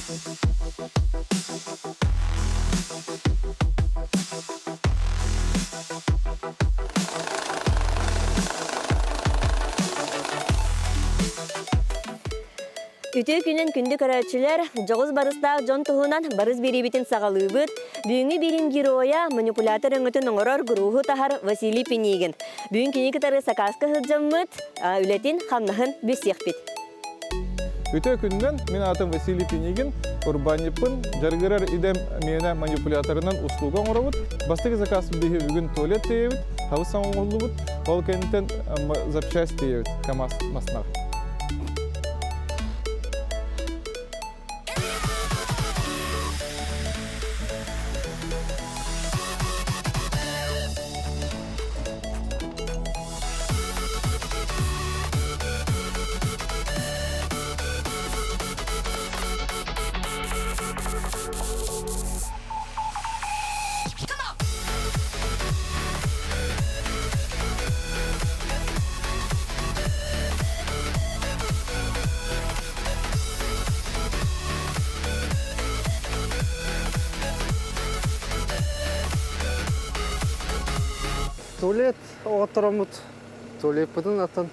Үтүө күнүн күндү көрөөччүлэр, дьоҕус барыстаах дьон туһунан барыс биэриибитин саҕалыыбыт. Бүгүҥҥү биэриим геройа, манипулятор өҥөтүн оҥорор гурууһу таһар Василий Пинигин. Бүгүн кини кытары сакааска сылдьаммыт, үлэтин, хамнаһын билсиэхпит. Үтүө күнүнэн, мин аатым Василий Пинигин, урбаанньыппын, дьарыгырар идэм миэнэ манипуляторынан услуга оҥоробут. Бастакы заказ биһи бүгүн туалет тиэйэбит, хабыс оҥоһуллубут, ол кэнниттэн запчасть тиэйэбит КАМАЗ маснар. Туалет оҕоттороммут туалеппытын атын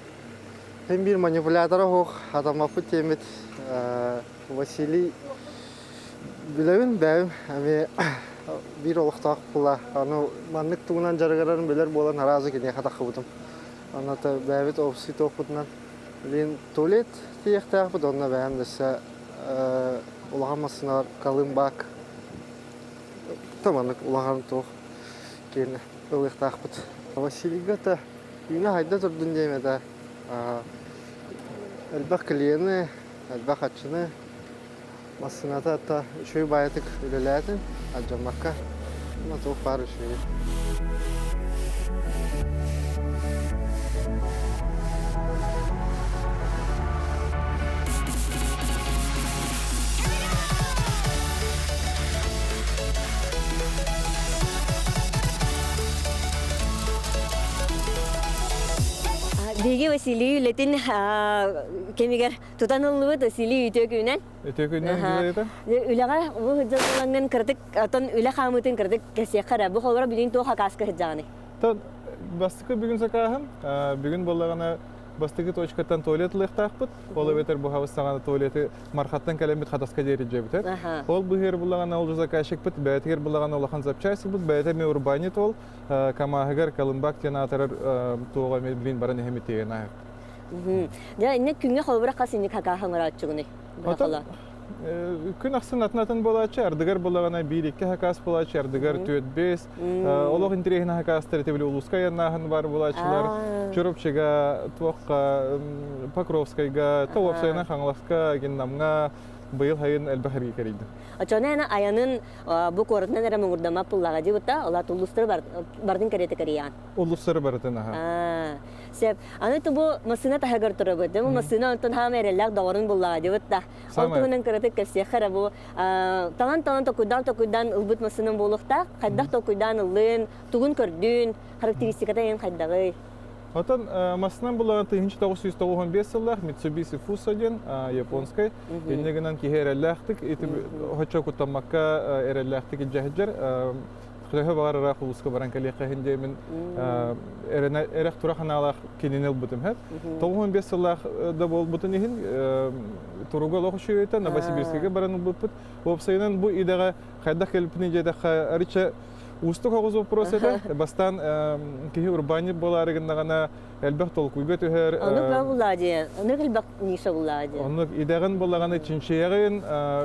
Син биир манипулятора суох хатаммаппыт диэммит Василий билэбин бэйэм эмиэ биир олохтоох була аны маннык тугунан дьарыгырарын билэр буолан араазы киниэхэ таххыбытым. Онно бэйэбит общий туохпутунан билигин туалет тиийиэхтээхпит онно бэйэм өссө улахан массыыналар колымбак маннык улахан туох киэнэ ылыахтаахпыт. Василийга да Үүнэ хайда турдун диэм этэ. Элбэх клиены, элбэх харчыны, массыыната да үчүгэй баайытык үлэлээтин, алдьаммакка, уонна туох баар үчүгэй. Биһиги Василий үлэтин кэмигэр тутан ыллыбыт Василий үтүө күнүнэн. Үтүө күнүнэн Елизавета. Үлэҕэ бу сылдьан ылаҥҥын кыратык отон үлэ хаамыытын кыратык кэсиэххэ эрэ. Бу холобура билигин туох акааска сылдьаҕыный? Бастакы бүгүн сакааһым. Бүгүн буоллаҕына бастакы точкаттан туалет ылыахтаахпыт. Ол эбэтэр бу хабыс саҥаны туалеты Мархаттан кэлэммит Хатаска диэри дьиэбитэ. Ол быһыыр буллаҕына ол заказчикпыт бэйэтигэр буллаҕына улахан запчасть ылбыт, бэйэтэ эмиэ урбаанньыт ол КАМАЗыгар Колымбак диэн аатырар туоҕа эмиэ билин баран иһэмит тиийэн ааһар. Дьэ, инне күҥҥэ холобура хас инник хакааһы оҥорооччугунуй? Отон күн ахсын атын-атын буолааччы, ардыгар буллаҕына биир-икки хакаас буолааччы, ардыгар түөрт-биэс. Олох интэриэһинэй хакаастар ити били улууска айаннааһын бар буолааччылар. Чурапчыга, туохха, Покровскайга, то уопсайынан Хаҥаласка, Геннамҥа быйыл сайын элбэх эрги кэрийдим. Оччоҕуна эн айанын бу куоратынан эрэ муҥурдаммат буоллаҕа дии бутта, олаат улуустары бардын кэриэтэ кэрийэҕин. Улуустары барытын аха. Сөп. Аны бу массыына таһыгар турабыт. Бу массыына онтон хаама эрэллээх доҕорун буллаҕа дии бутта. Ол туһунан кыратык кэпсиэххэ эрэ бу талан-талан токуйдаан-токуйдаан ылбыт массыынан буолуохтаах. Хайдах толкуйдаан ыллын, тугун көрдүн, характеристиката эн хайдаҕый? Отон массынан буллаҕын 1995 сыллаах Mitsubishi Fuso диэн японскай. Инньэ гынан киһи эрэллээхтик, ити хочо куттаммакка эрэллээхтик илдьэ сылдьар. Төһө баҕар ыраах улууска баран кэлиэххэ иһин диэмин эрэх тура ханаалаах кинини ылбытым һэп. 95 сыллаах да буолбутун иһин туруга олох үчүгэйтэ Новосибирскайга баран ылбыппыт. Уопсайынан бу идэҕэ хайдах кэлбитин диэтэххэ арыча уустук оҕус вопрос этэ. Бастаан киһи урбаанньыт буолаары гыннаҕына элбэх толкуйга түһэр. Оннук баа буллаа диэн. Оннук элбэх ниша буллаа диэн. Оннук идэҕин буллаҕына чинчийэҕин,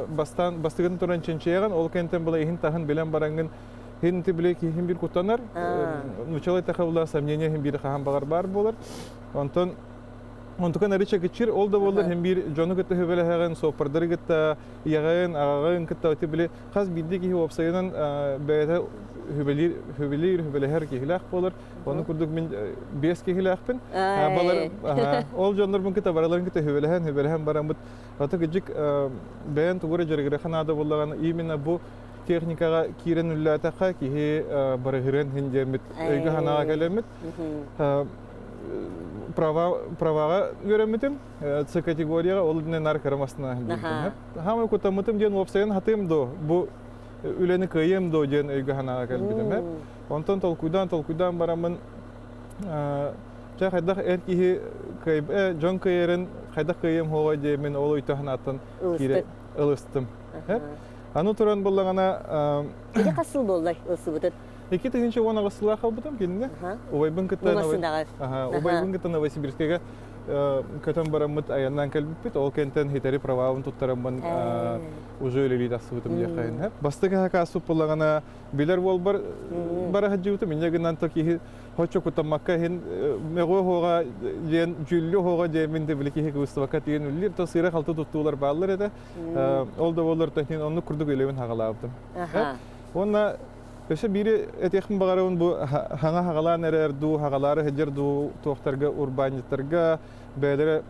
бастаан бастыгын туран чинчийэҕин, ол кэнтэн була иһин-таһын билэн бараҥҥын хин ти били киһин бир куттанар. Нучалай таха сомнение хин биир хаһан баҕар баар буолар. Онтон Онтукан арыча кыччыр, ол да буоллар хин биир дьону кытта хүбэлэһэҕин, суоппардары кытта, ийэҕин, аҕаҕын кытта ити били хас биирдии киһи уопсайынан бэйэтэ хүбэлиир, хүбэлиир, хүбэлэһэр киһилээх буолар. Ону курдук мин биэс киһилээхпин. Балар ол дьоннорбун кытта барыларын кытта хүбэлэһэн, хүбэлэһэн бараммыт. Аты кыдьык бэйэн тугу эрэ дьарыгырыха наада буоллаҕына именно бу техникаҕа киирэн үллээтэххэ киһи барыһырыан иһин диэммит өйгө-санааҕа кэлэммит. права праваҕа үөрэммитим. С категорияҕа ол иннинэ нар кыра массыына билбитим. Хаамай куттаммытым диэн уопсайын хатыым до бу үлэни кыайыам до диэн өйгө санааҕа кэлбитим. Онтон толкуйдаан толкуйдаан бараммын чэ хайдах эр киһи дьон кыайарын хайдах кыайыам хуоҕа диэмин ол өйтө санааттан киирэ ылыстым. Аны туран буллаҕына Ити хас сыл буоллай ылсыбытын? 2018 сыллаах халбытым кинини. Убайбын кытта убайбын кытта Новосибирскайга көтөн бараммыт айаннаан кэлбиппит. Ол кэнтэн хитэри правабын туттараммын уже үлэлии тахсыбытым диэххэ. Бастакы хакааспыт буллаҕына билэр буолбар бара сылдьыбытым. Инньэ гынан то киһи хочо кутаммакка иһин мөҕүө хоҕа диэн дьүүллү хоҕа диэмин де били киһи кыбыстыбакка тиийэн үллир то сыыра халты туттуулар бааллар этэ. Ол да буоллар тохин оннук курдук үлэбин хаҕалаабытым. Уонна өссө биири этиэхпин баҕарабын бу хаҥа хаҕалаан эрэр дуу, хаҕалаары сылдьар дуу туохтарга урбаанньыттарга бэйэлэрэ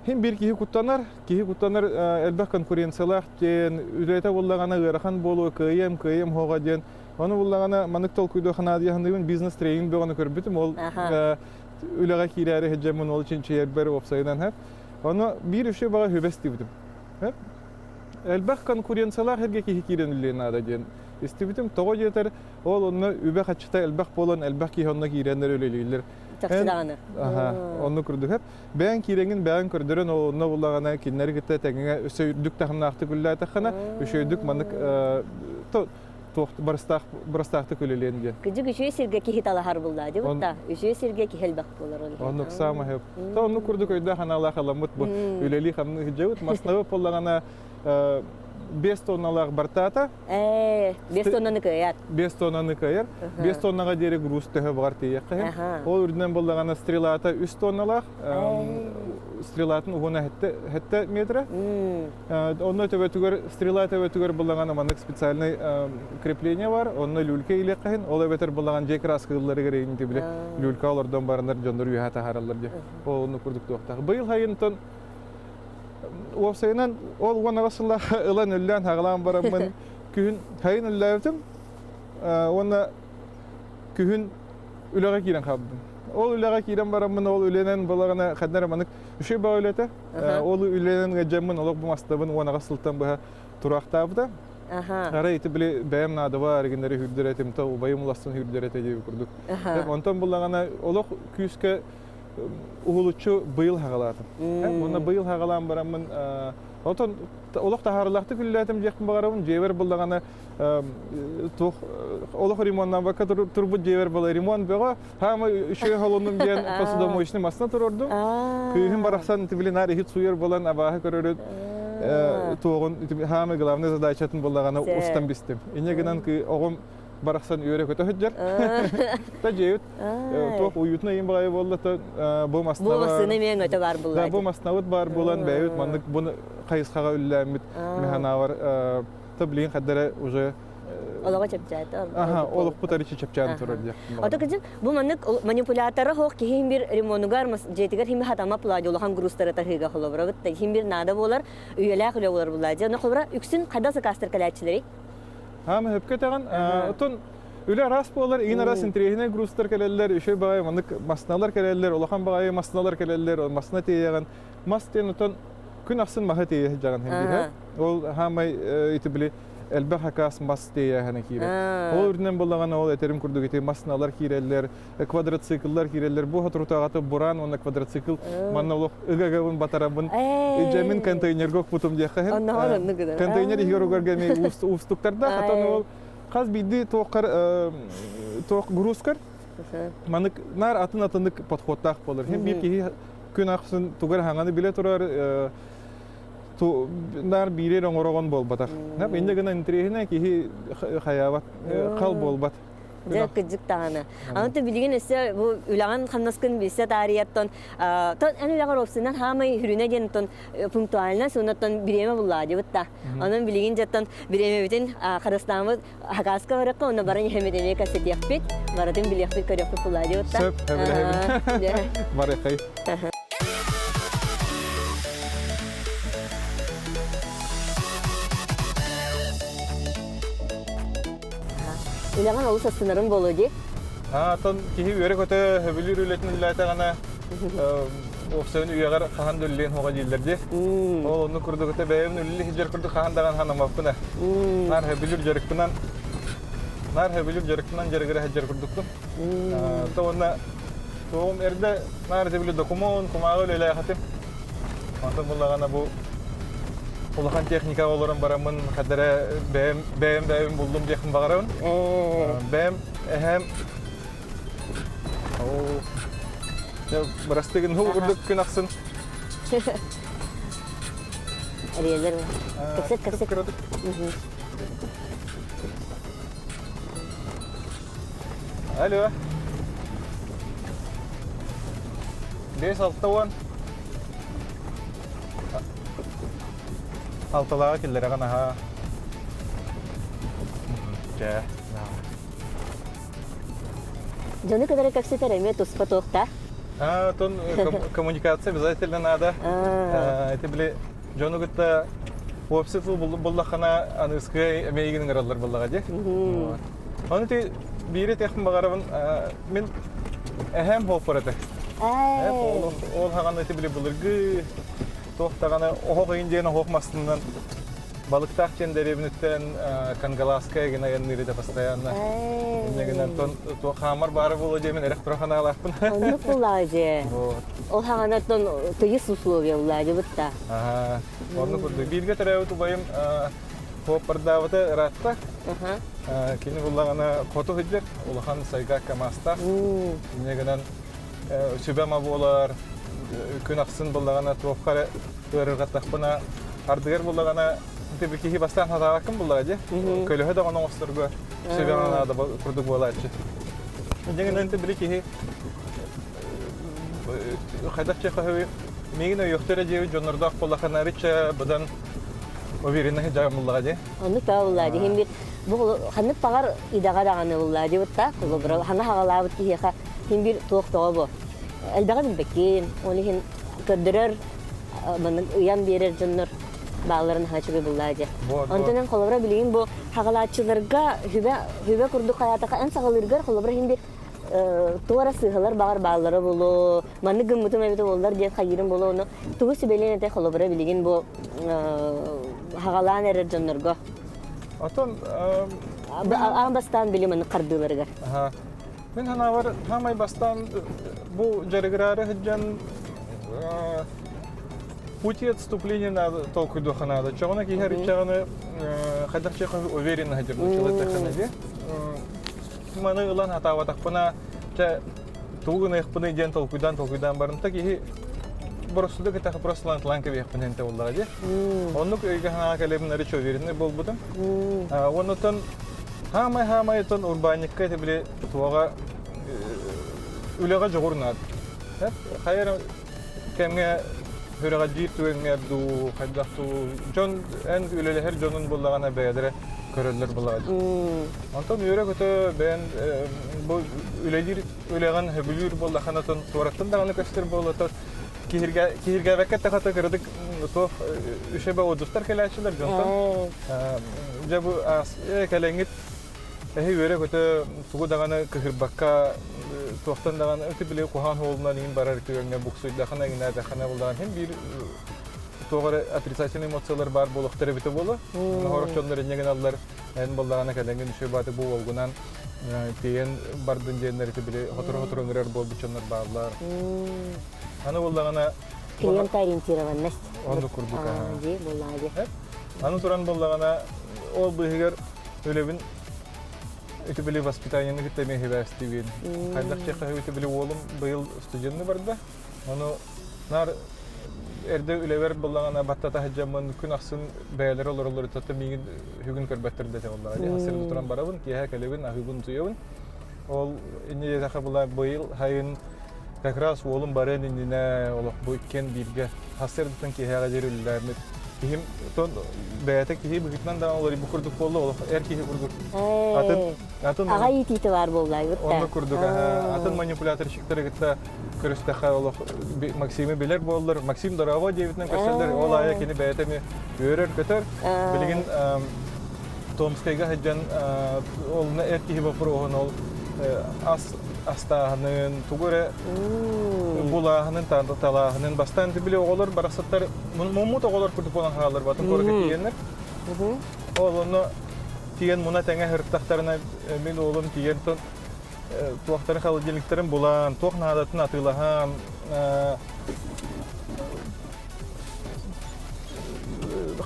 Хин биир киһи куттанар, киһи куттанар элбэх конкуренциялаах диэн, үлэтэ буоллаҕына ыарахан буолуо, кыайыам, кыайыам хоҕо диэн. Ону буллаҕына маннык толкуйдуох ханаадыйа бизнес тренинг бөҕөнү көрбүтүм. Ол үлэҕэ киирээри сылдьаммын ол чинчийэрбэр уопсайынан Ону биир үчүгэй баҕа хүбэс истибитим. Элбэх конкуренциялаах эргэ киһи киирэн үлэлиэн наада диэн истибитим. Тоҕо диэтэр, ол онно үбэ-хаччыта элбэх буолан, элбэх киһи онно киирэннэр үлэлииллэр. Чахчы даҕаны. Аха, онно курдук. Бэйэҥ киирэҥин бэйэҥ көрдөрөн, ол онно буллаҕына кинилэри кытта тэҥҥэ өссө үрдүк таһымнаахтык үлэлээтэххинэ, үчүгэйдик маннык туох барыстаах барыстаахтык үлэлиэн диэн. Кыдьык үчүгэй сиргэ киһи талаһар булла дибут да. Үчүгэй сиргэ киһи элбэх буолар ол. Оннук саамай хөп. То оннук курдук өйдөөх аналаах аламмыт бу үлэлии хамныы сылдьабыт. Маснабы буоллаҕына 5 тонналаах бартаата. 5 тоннаны кыайар. 5 тоннаны кыайар. 5 тоннаға диэри груз төһө баҕар тиийиэххэ. Ол үрдүнэн буоллаҕына стрелата 3 тонналаах. Стрелатын уһуна 7 метра. Онно төбөтүгэр стрела төбөтүгэр буллаҕана маннык специальный крепление бар. Онно люлька илиэххин, ол эбэтэр буллаҕан дьиэ краскаларыгар эйин били люлька олордон баранар дьоннор үөһэ таһаараллар дии. Ол онно курдук туохтаах. Быйыл хайынтан уопсайынан ол 18 сыллаах ылан үллээн хаҕалаан бараммын күһүн хайын үллээбитим уонна күһүн үлэҕэ киирэн хаалбытым. Ол үлэҕэ киирэн бараммын ол үлэнэн балаҕана ханна маннык үчүгэй баҕа үлэтэ. Ол үлэнэн ыалдьаммын олох бу мастабын 18 сылтан быһа тураахтаабыта. Арай ити били бэйэм наадабар эргиннэри хүрдэр этим, то убайым уластан хүрдэр этэ диэби курдук. Онтон буллаҕына олох күүскэ уһулуччу быйыл хаҕалаатым. Уонна быйыл хаҕалаан бараммын отон олох таһаарылаахтык үлэлээтим диэхпин баҕарабын. Дьиэбэр буллаҕына туох олох ремоннаабакка турбут дьиэбэр була ремонт бөҕө хаама үчүгэй холонум диэн посудомоечный массына турордум. Кыыһым барахсан били наар иһит сууйар буолан абааһы көрөрүн туоҕун хаама главный задачатын буллаҕына устан бистим. Инньэ гынан оҕом барахсан үөрэ көтө сылдьар. Та дьиэбит туох уютно иин баҕайы буолла то бу массына бу массына эмиэ өтө бар буолла. Бу массынабыт бар буолан бэйэбит маннык буну хайысхаҕа үллээммит механавар то билигин хаддара уже Олоҕо чэпчээтэ. Аха, олохпут арычы чэпчээн турар диэх. Ото кыдьык бу маннык манипулятора хоох киһи бир ремонугар дьиэтигэр хим хатама плади улахан грузтары таһыыга холобура бытта хим бир наада буолар үйэлээх үлэ буолар булла. Дьэ, холобура үксүн хайда сакаастар кэлээччилэрий? Хаама хөпкө тэҕин. Отон үлэ араас буолар, иин араас интэриэһинэй грузтар кэлэллэр, үчүгэй баҕайы маннык масыналар кэлэллэр, улахан баҕайы масыналар кэлэллэр, масына тиэйэҕин. Мас диэн отон күн ахсын маһы тиэйэ сылдьаҕын хин Ол хаамай ити били элбэх хакас мас тиэйээһинэ киирэр. Ол үрдүнэн буоллаҕына ол этерим курдук ити масыналар киирэллэр, квадроцикллар киирэллэр. Бу соторутааҕыта буран уонна квадроцикл манна олох ыгагабын батарабын. Дьэмин контейнерга укпутум диэххэ иһин. Контейнер иһигэр угарга эмиэ уустуктардаах. Отон ол хас биирдии туоххар туох грузкар манык наар атын атыннык подходтаах буолар. Хим биир киһи күн ахсын тугар хаҥаны билэ турар наар биирэр оҥороҕон буолбатах. Инньэ гынан интэриэһинэй киһи хайаабат, хал буолбат. Дьэ, кыдьык даҕаны. Аны билигин өссө бу үлэҕин хамнаскын билсэ таарыйаттан, тон эн үлэҕэр опсунан хаамай хүрүнэ диэн тон пунктуальность уонна бириэмэ буллаа дебит та. Онон билигин дьаттан бириэмэбитин харыстааммыт хакаска барыкка онно баран иһэмит эмиэ кассетиэхпит, барытын билиэхпит көрүөхпүт буллаа дебит та. Сөп, хэбилэһэбин. Барыхай. Үлэҕин олус астынарым буолуо дии. Атын киһи үөрэ-көтө сөбүлүүр үлэтин үлэлээтэҕинэ. Уопсайын үйэҕэр хаһан да үллээн хоҕо дииллэр дии. Ол оннук курдук это бэйэм үллэ сылдьар курдук хаһан даҕаны ханаммаппын ээ. Наар сөбүлүүр дьарыкпынан наар сөбүлүүр дьарыкпынан дьарыгыра сылдьар курдукпун. То уонна туоҕум эрдэ наар это били докумуон, кумааҕы үлэлээх этим. Онтон буллаҕына бу улахан техникаҕа олорон бараммын хадара бэйэм бэйэм бэйэм буллум диэхпин баҕарабын. Бэйэм эһээм Бырастыгын хул курдук күн ахсын. Эриэлэр. Кэпсэт, кэпсэт. Алло. 5-6 Алталааҕа киллэрэҕин аһаа. Чэ. Дьону кытары кэпсэтэр эмиэ туспа туохтаах. А, тон коммуникация обязательно надо. Это били дьону кытта общий тыл буллаххына аныыскы эмиэ ыҥыраллар буоллаҕа дии. Ону ти биири техин баҕарабын мин эһэм хооппор этэ. Ол хаҕан ити били былыргы туох даҕаны оһох ыйын диэн оһох мастынан Балыктаах диэн дэриэбиниттэн Кангалааска гына айанныыр этэ постоянно. Инньэ гынан тон хаамар баара буолуо диэмин эрэх тура ханаалаахпын. Оннук буллаа дьэ. Ол хаҥана тон тыйыс условия буллаа дьыбытта. Аха. Оннук курдук. Бииргэ төрөөбүт убайым хуоппардаабыта ыраатта. Кини буллаҕына хоту сылдьар, улахан сайга камаастаах. Инньэ гынан сүбэм буолар, күн ахсын буллаҕына туохха эрэ ыарырҕаттахпына, ардыгар буллаҕына киһи бастаан сатаабаккын буллаҕа дии. Көлөһө даҕаны оҥосторго сүбэм наада курдук буолааччы. Дьиҥинэн били киһи хайдах чехаһы миигин өйүөхтэрэ диэбит дьоннордоох буоллахына рича быдан уверенность дьаҕан буллаҕа дии. Оннук таба буллаа дии. Хин бир бу ханнык баҕар идэҕэ даҕаны буллаа дии бутта. Холобура хана хаҕалаабыт киһиэхэ хин бир туох тоҕо бу. Элбэҕи билбэккин. Ол иһин көрдөрөр маннык ыйан биэрэр дьоннор баалларын наһаа үчүгэй буллаа дии. Онтон эн холобура билигин бу хаҕалааччыларга хүбэ хүбэ курдук хайаатаха эн саҕалыыргар холобура хин бир туора сыыһалар баҕар бааллара буолуо, маннык гыммытым эбитэ буоллар диэн хайыырым буолуо, ону тугу сүбэлиэн этэй холобура билигин бу хаҕалаан эрэр дьоннорго? Отон аан бастаан били маннык хардыыларыгар. Мин санаабар хаамай бастаан бу дьарыгыраары сылдьан пути отступления надо толкуйдуохха наада. Чоҕуна киһи арыччаҕыны хайдах уверенно сылдьар буолчулар дии. Маны ылан хатаабатахпына, чэ, тугу гыныахпыный диэн толкуйдаан толкуйдаан барымта киһи боростуйда кытаха просто лан кэбиэхпин энте буоллаҕа дии. Оннук өйгө санааҕа кэлэбин арыч уверенный буолбутум. Оннуттан хаамай-хаамай тон урбаанньыкка ити били туоҕа үлэҕэ дьоҕур наада. Хайа кэмҥэ сүрэҕэлдьиир түгэҥҥэр дуу, хайдах дуу, дьон эн үлэлэһэр дьонун буллаҕына бэйэлэрэ көрөллөр булаҕа. Онтон үөрэ-көтө бэйэн бу үлэлиир үлэҕин сөбүлүүр буоллаххына туораттан даҕаны көстөр буолла киһиргээбэккэ тахата кыратык туох үшебе отзывтар кэлээччилэр дьонтон дьэ бу кэлэҥҥит Эһи үөрэ-көтө тугу даҕаны кыһырбакка, туохтан даҕаны ити били куһаҕан суолунан иҥин барар түгэҥҥэ буксуйдахына иҥнээтэххинэ буллаҕын иһин биир туох эрэ отрицательный эмоциялар баар буолуохтара эбитэ буолуо. Сорох дьоннор инньэ гыналлар, эн буоллаҕына кэлэҥҥин үчүгэй бааты бу уолгунан тиийэн бардын диэннэр ити били сотору-сотору ыҥырар буолбут дьоннор бааллар. Аны буоллаҕына Клиентоориентированность. Оннук курдук. Дии буоллаҕа дии. Аны туран буоллаҕына ол быыһыгар Үлэбин ити били воспитаниены кытта эмиэ сибээстиибин. Хайдах диэххэ ити били уолум быйыл студенны барда. Ону наар эрдэ үлэбэр буллаҕына баттата сылдьаммын күн ахсын бэйэлэрэ олороллор итатта миигин бүгүн көрбөттөр да этэ буоллаҕа дии. Сарсыарда туран барабын, киэһэ кэлэбин, аһыыбын, утуйабын. Ол инньэ диэтэххэ була быйыл сайын как раз уолум барыан иннинэ олох бу иккиэн бииргэ сарсыардаттан киэһээҕэ диэри үлэлээммит киһим тон бэйэтэ киһи быһыытынан даҕаны олорбут курдук буолла олох эр киһи курдук атын атын аҕа иитиитэ баар буолла онно курдук атын манипуляторщиктары кытта көрүстэххэ олох Максимы билэр буоллар Максим дорообо диэбитинэн көрсөллөр ол аайы кини бэйэтэ эмиэ үөрэр-көтөр билигин Томскайга сылдьан ол эр киһи боппуруоһун ол ас. астааһынын, тугу эрэ булааһынын, талааһынын. Бастаан били оҕолор барахсаттар муммут оҕолор курдук буолан хаалар батын куоракка тиийэннэр. Ол онно тиийэн муна тэҥэ сырыттахтарына мин уолум тиийэн туохтарын холодильниктарын булан, туох наадатын атыылаһан,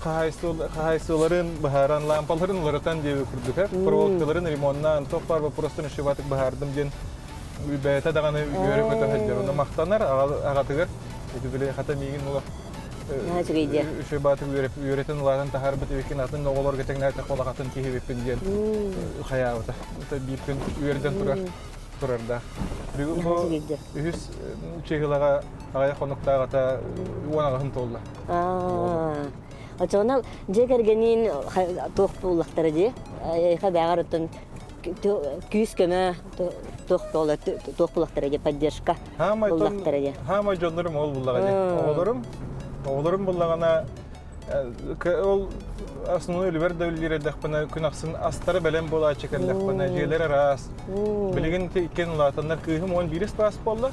хаһаайыстыбаларын быһааран, лаампаларын уларытан диэби курдук, проволокаларын ремоннаан, туох баар боппуруостарын ошибатык быһаардым диэн бэйэтэ даҕаны үөрэ-көтө сылдьар. Онно махтанар аҕатыгар, ити били хата миигин олох үчүгэй үөрэтэн улаатан таһаарбыт эбиккин атын оҕолорго тэҥнээтэххэ улахатын киһи эбиппин диэн хайаабыта. Биир күн үөрдэн турар турардаах. Бүгүн бу үһүс чыһылаҕа аҕыйах хонуктааҕыта 10 аҕыһын туолла. Оччоҕуна дьиэ кэргэниин туох буоллахтара дии? Эйиэхэ бэҕэр оттон күүс-көмө туох туох буллахтара дии поддержка буллахтара дии. Хаамай дьоннорум ол буллаҕа дии. Оҕолорум оҕолорум буллаҕына Ол основной үлүбэр да үлэлиир эрдэхпинэ күн ахсын астара бэлэм буолааччы кэллэхпинэ дьиэлэр араас. Билигин ити иккиэн улаатаннар кыыһым 11 класс буолла.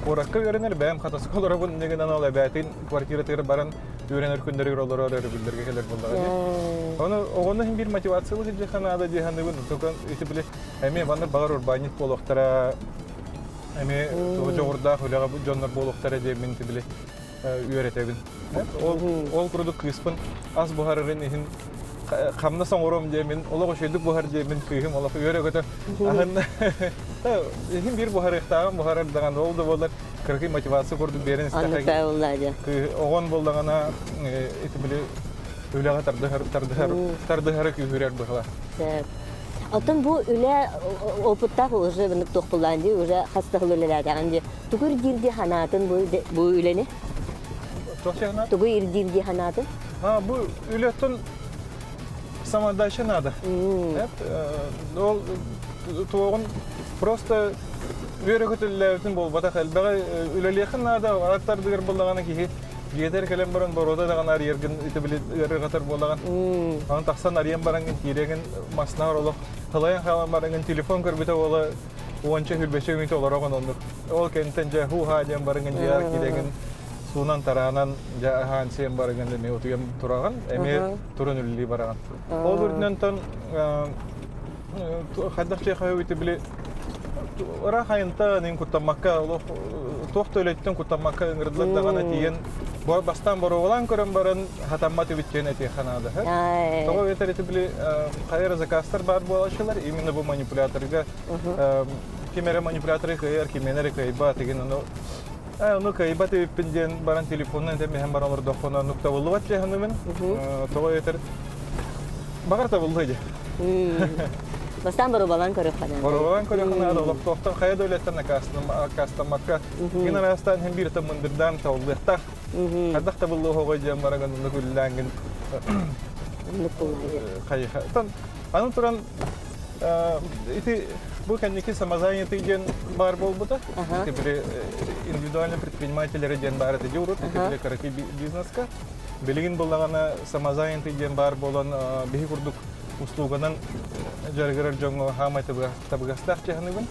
Куоракка үөрэнэр бэйэм Хатаска олоробун инньэ гынан ол эбээтин квартиратыгар баран үөрэнэр күннэригэр олорор өрөбүллэргэ кэлэр буоллаҕа дии. Ону оҕону иһин биир мотивациялык илдьиэххэ наада дии саныыбын. Только ити били эмиэ манна баҕар урбаанньыт буолуохтара эмиэ дьоҕурдаах үлэҕэ дьоннор буолуохтара диэммин ити били үөрэтэбин. Ол, ол курдук кыыспын ас буһарарын иһин хамнас оҥоруом диэмин, олох үчүгэйдик буһар диэмин кыыһым олох үөрэ-көтө аһын иһин биир буһарыахтааҕын буһарар даҕаны ол да буоллар кыракый мотивация курдук биэрэн истэхэ оҕон буоллаҕына ити били үлэҕэ тардыһар тардыһар тардыһара күүһүрэр быһыла. Оттон бу үлэ опыттаах уже туох буллаан дии уже хас да сыл үлэлээтэҕин дии Тугу ирдиирдии санаатын бу, бу үлэни? Тугу ирдиирдии санаатын? А, бу үлэттэн самоотдача надо. Ол туоҕун просто үөрэ көтүллээбитин буолбатах элбэҕи үлэлиэхин наада аттардыгар буоллаҕына киһи дьиэтэр кэлэн баран боруода даҕаны арыйаргын ити били ыарырҕатар буолаҕын онон тахсан арыйан бараҥҥын киирэҥин массынаҕар олох халайан хаалан бараҥҥын телефон көрбүтэ буола уонча хүрбэчэ мүнүүтэ олороҕун оннук. Ол кэнниттэн дьэ һуу-һаа диэн барыҥын дьиэҕэр киирэгин суунан-тараанан дьэ аһаан сиэн барыҥын эмиэ утуйан тураҕын, эмиэ туран үлэлии бараҕын. Ол үрдүнэн хайдах дьиэхэ эбити били ыраах айантан иҥ куттаммакка олох туох да үлэттэн куттаммакка ыҥырдылар даҕаны тиийэн бастаан боруобалаан көрөн баран хатаммат эбит диэн этиэххэ наада. Тоҕо эбэтэр ити били хайа эрэ заказтар баар буолааччылар именно бу манипуляторга ким эрэ манипуляторы кыайар, ким эрэ кыайбат деген ону ону кыайбат эбиппин диэн баран телефонунан этэмиһэн баран олордохпуна оннук табыллыбат дьаһаныбын. Тоҕо эбэтэр баҕар табыллыа дии. Бастаан боруобалаан көрүөххэ наада. Боруобалаан көрүөххэ наада. Олохтоохтор хайа да үлэттэн аккаастаммакка, кин араастаан иһин биир мындырдаан табыллыахтаах. Хайдах табыллыа диэн баран оннук үлэлээҥҥин хайыха. Аны туран ити бу кэнники самозанятый диэн баар буолбута. Ити били индивидуальный предпринимателлэри диэн баар этэ дии урут, ити били кыракый бизнеска. Билигин буллаҕына самозанятый диэн баар буолан биһи курдук услуганан дьарыгырар дьоҥҥо хаамай табыгастаах дьаһаныбын.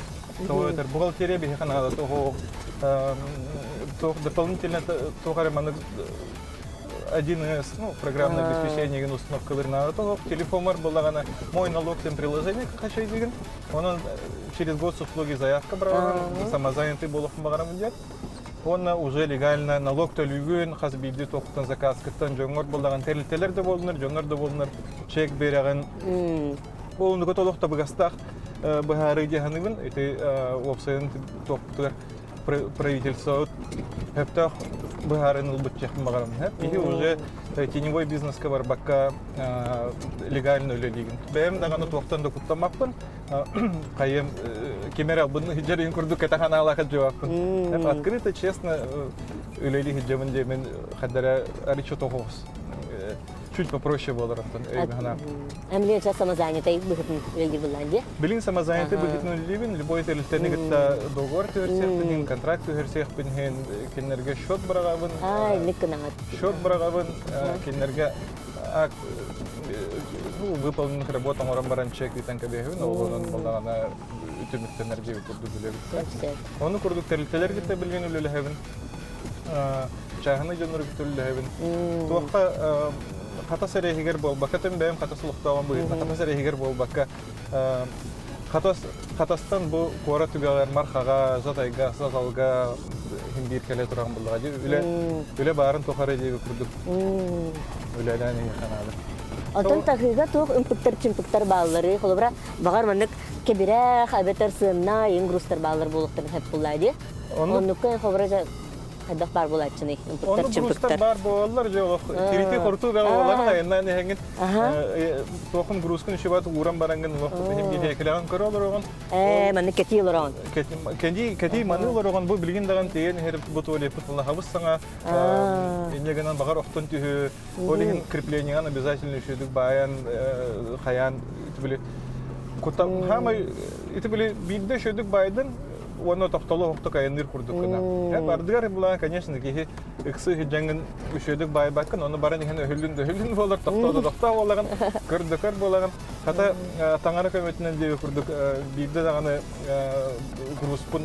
Тоҕо этэр бухгалтерия биһиэхэ наада туох дополнительно туох эрэ маннык 1С, ну, программное обеспечение деген установкалар надо, то телефонмар буллаҕына мой налог деген приложение качай деген, онон через госуслуги заявка быраҕан, самозанятый буолуохпун баҕарамын диэн. Уонна уже легально налог төлүүгүн, хас биирдии туохтан заказкыттан дьоҥҥор буллаҕын тэрилтэлэр да буоллунар, дьоннор да буоллунар чек биэрэҕин. Бу оннуга толох табыгастаах быһаарыы дьаһаныбын. Ити уопсайын туохпутугар правительство сөптөөх быһаарыыны ылбыт диэхпин баҕарабын. Киһи уже теневой бизнеска барбакка легально үлэлиигин. Бэйэм даҕаны туохтан да куттаммаппын. Хайым ким эрэ албын дьэрин курдук кэтэх анаалаах дьуаппын. Открыто, честно үлэлии сылдьабын диэмин хаддара арычы тоҕус чуть попроще буолар оттон өйбүн Эмилия сейчас самозанятай быһытын үлэлиир буллаан дии? Билин самозанятай быһытын үлэлиибин, любой тэрилтэни кытта договор түһэрсиэхпин, контракт түһэрсиэхпин иһин кинилэргэ счет быраҕабын. Аа, инник гынаҕыт. Счет быраҕабын, кинилэргэ. акт ну, выполненных работ оҥорон баран чек ыытан кэбиһэбин, ол онон буоллаҕына түмүктэнэр диэбит курдук үлэбит. Ону курдук тэрилтэлэр кытта билигин үлэлэһэбин. Чааһынай дьоннору кытта үлэлэһэбин. Туохха хатас эрэһигэр буолбакка, тым бэйэм хатас олохтооҕун быһыытынан хатас эрэһигэр буолбакка, хатас хатастан бу куорат түгэҕэр Мархаҕа, Жатайга, Саталга иһин биир кэлэ туран буллаҕа дии. Үлэ үлэ баарын тухары диэби курдук үлэлээн иһиэххэ наада. Оттон таһыыга туох ымпыктар-чымпыктар бааллары, холобура, баҕар маннык кэбирэх эбэтэр сыанна ингрустар бааллар буолуохтарын сөп буоллаа дии. Оннукка холобура хайдах баар буолааччыный Оннук грузтар баар буолаллар дьэ олох тирити хортуу бөҕө буолаҕын айаннаан иһэҥҥин туохун грузкун үчүбат ууран бараҥҥын олох иһин биһиэкилэҕин көрө олороҕун Ээ, маннык кэтии олороҕун. Кэтии кэтии маны олороҕун бу билигин даҕан тиийэн иһэр бу туалеппыт хабыс саҥа инньэ гынан баҕар охтон түһү ол иһин креплениеҕын обязательно үчүгдүк баайан хайаан ити били куттан хаамай ити били биирдэ үчүгдүк баайдын уонна тохтоло охто айанныыр курдук гына. Ардыгар булаан, конечно, киһи ыксы сыдьаҥын үчүгэйдик баайбаккын, ону баран иһэн өһүллүн дөһүллүн буолар, тохтоо да тохтоо буолаҕын, көр да көр буолаҕын. Хата таҥара көмөтүнэн диэби курдук биирдэ даҕаны грузпун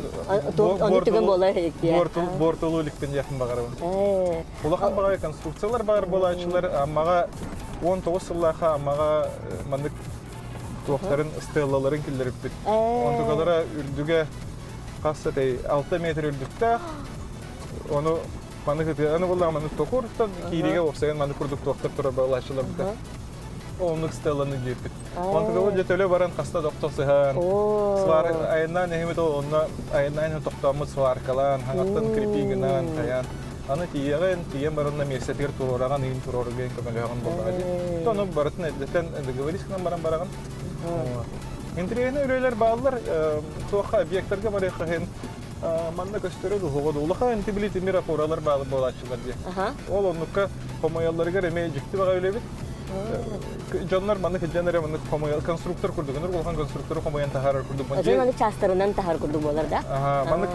буортулуу иликпин диэхпин баҕарабын. Улахан баҕайы конструкциялар баар буолааччылар Аммаҕа 19 сыллаахха Аммаҕа маннык туохтарын стеллаларын киллэриппит. Онтукалара үрдүгэ хас этэй 6 метр үрдүктээх. Ону маны аны буоллаҕа маны токуруттан киириигэ уопсайан маны курдук туохтар турар балааччылар бута. Оннук стелланы диэппит. Онтукабыт дьэ төлө баран хаста да сыһан свар айаннаан эһимит ол онно айаннаан тохтооммут сваркалаан хаҥаттан крепигынан хайаан Аны тиийэҕин, тиийэн баранна миэстэтигэр туруораҕын, ыйын туруорарга көмөлөһөҕүн буоллаҕа дии. Ону барытын эрдэттэн договорись гынан баран бараҕын. Интэриэһинэй үлэлэр бааллар. Туохха объектарга барыахха иһин манна көстөрө дуу, улахан интибили тимир опоралар баалар буолааччылар дии. Ол оннукка хомуйалларыгар эмиэ дьикти баҕа үлэбит. Дьоннор маннык сылдьан эрэ маннык хомуйал конструктор курдук, өнөр улахан конструктору хомуйан таһаарар курдук. Дьон маннык чаастарынан таһар курдук буолар да? Маннык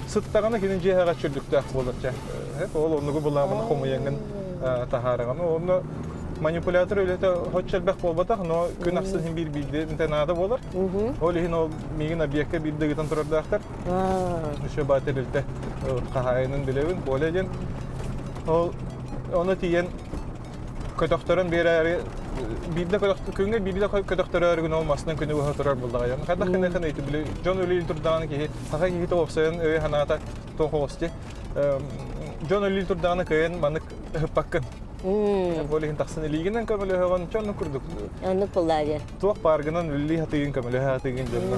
сыттаҕына кини дьиэһэҕэ чүрдүктээх буолар чэ. Ол оннугу былаамын хомуйаҥҥын таһаараҕын. Онно манипулятор үлэтэ хоччо элбэх буолбатах, но күн ахсын иһин биир биирдэ наада буолар. Ол иһин ол миигин объекка биирдэ ыытан турардаахтар. Еще баа тэрилтэ хаһаайынын билэбин, Коля диэн. Ол ону тиийэн көтөхтөрөн биэрээри биирдэ күҥҥэ биирдэ көтөхтөрөөрү гын ол масынан күнү быһа турар буоллаҕа дьон хайдах гыныахын ити били дьон үлэлии турдаҕына киһи саха киһитэ уопсайын өйө санаата туох оҕусти дьон үлэлии турдаҕына кыайан маннык ыһыппаккын ол иһин тахсан илиигинэн көмөлөһөҕүн чонну курдук оннук буоллаа туох бааргынан үлэлии сатыыгын көмөлөһө сатыыгын дьонно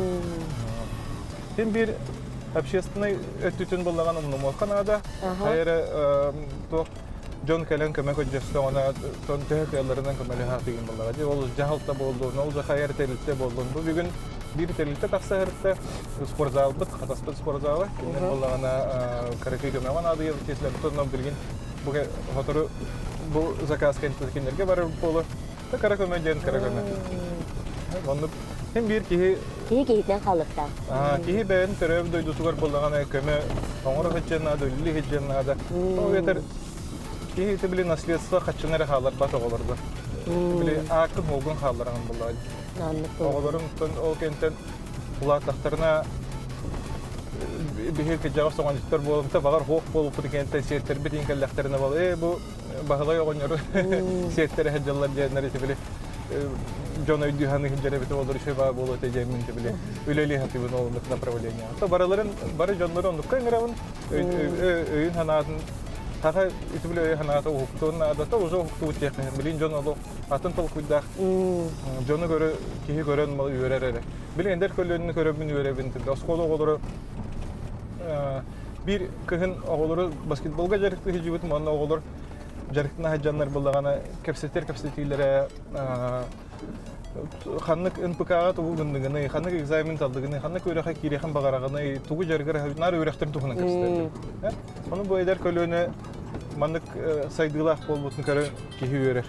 Син биир общественнай өттүтүн буллаҕын умнумуохха наада. Хайа эрэ туох дьон кэлэн көмө көрдөстөҕүнэ төһө кыалларынан көмөлөһө сатыыгын буоллаҕа дии. Ол дьаһалта буоллун, ол хайа эрэ тэрилтэ буоллун. Бу бүгүн биир тэрилтэ тахса сырытта спортзалбыт, Хатаспыт спортзала. Кинилэр буоллаҕына кыракый көмөҕө наадыйабыт диэсилэр. Онон билигин бу сотору бу заказка кинилэргэ барар буолуо. Кыра көмө диэн кыра көмө. Оннук син биир киһи Киһи киһитинэн хаалыахтаах. Киһи бэйэтин төрөөбүт дойдутугар буоллаҕына көмө оҥоро сылдьыан наада, үлэлии сылдьыан наада. Ол эбэтэр киһи ити били наследство хаччыны эрэ хаалларбат оҕолорго. Били ааккын уолгун хааллараҕын буоллаҕа. Оҕолорун ол кэнтэн улааттахтарына биһиги кырдьаҕас оҕонньоттор буолумта баҕар хуох буолбуппут кэнтэн сиэттэрбит иин кэллэхтэринэ бол ээ бу Баһылай оҕонньору сиэттэрэ сылдьаллар диэннэр ити били дьон өйдүү саныы сылдьар эбитэ буоллар үчүгэй баа буолуо этэ диэммин ити били үлэлии сатыыбын ол оннук направление. То барыларын бары дьоннору оннукка ыҥырабын өйүн санаатын саха ити били өйүн санаата уһуктуон наадата уже уһуктубут диэххэ билин дьон олох атын толкуйдаах дьону көрө киһи көрөн үөрэр эрэ. Билин эдэр көлүөнэни көрөбүн үөрэбин оскуола оҕолоро Биир кыһын оҕолору баскетболга дьарыктыы сылдьыбытым уонна оҕолор дьарыктана сылдьаннар буоллаҕына кэпсэтэр кэпсэтиилэрэ ханнык НПК-ҕа тугу гынныгыный, ханнык экзамен талдыгыный, ханнык үөрэххэ киириэхин баҕараҕыный, тугу дьарыгар наар үөрэхтэрин туһунан кэпсэтэллэр. Ону бу эдэр көлүөнэ маннык сайдыылаах буолбутун көрөн киһи үөрэр.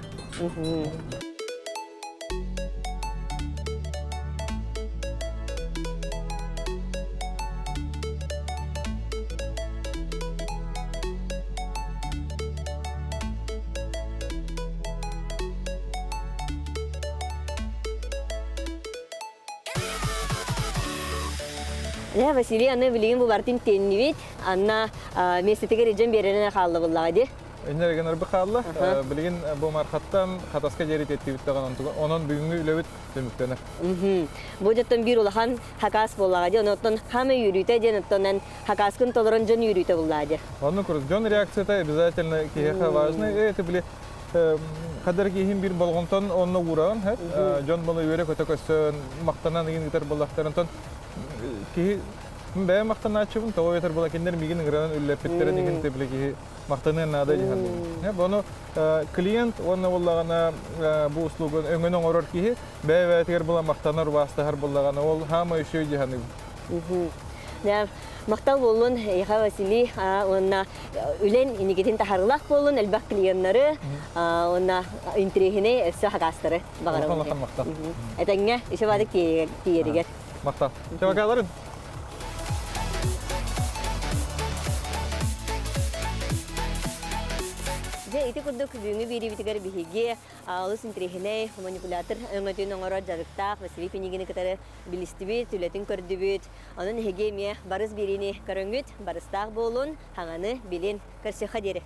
Дьэ, Василий, аны билигин бу бартын тиэннибит. Анна миэстэтигэр илдьэн биэрэринэ хаалла буллаҕа дии. Инньэ гынарбы хаалла. Билигин бу Мархаттан Хатаска диэри тиэттибит даҕаны онон бүгүҥҥү үлэбит түмүктэнэр. Бу дьоттон биир улахан хакаас буоллаҕа дии. Онон хаама үөрүүтэ диэн оттон хакааскын толорон дьон үөрүүтэ буллаҕа дии. Оннук курдук дьон реакцията обязательно киһиэхэ важный. Это били хадар киһин биир болҕомтон онно уураҕын дьон була үөрэ-көтө көстөн махтанан ыйын ыытар буоллахтарын онтон киһи бэйэм махтанааччыбын тоҕо ыытар була кинилэр миигин ыҥыранан үллэппиттэрин иһин били киһи махтаныан наада дии Бону клиент уонна буоллаҕына бу услугун өҥөнү оҥорор киһи бэйэ-бэйэтигэр була махтанар убаастаһар буоллаҕына ол хаама үчүгэй дии саныыбын. Махтал буоллун Эйиэхэ Василий уонна үлэн инникитин таһарылаах буоллун элбэх клиеннары уонна интириэһинэй өссө хакаастары баҕарабын. Махтал. Этэҥҥэ үчүгэй тиийэригэр. Махтал. Чабакаларын. Дьэ, ити курдук бүгүҥҥү биэриибитигэр биһиги олус интириэһинэй манипулятор өҥөтүн оҥорор дьарыктаах Василий Пинигини кытары билистибит, үлэтин көрдүбүт. Онон эһиги эмиэ барыс биэриини көрөҥҥүт, барыстаах буолун, хаҥаны билин. Көрсүөххэ диэри.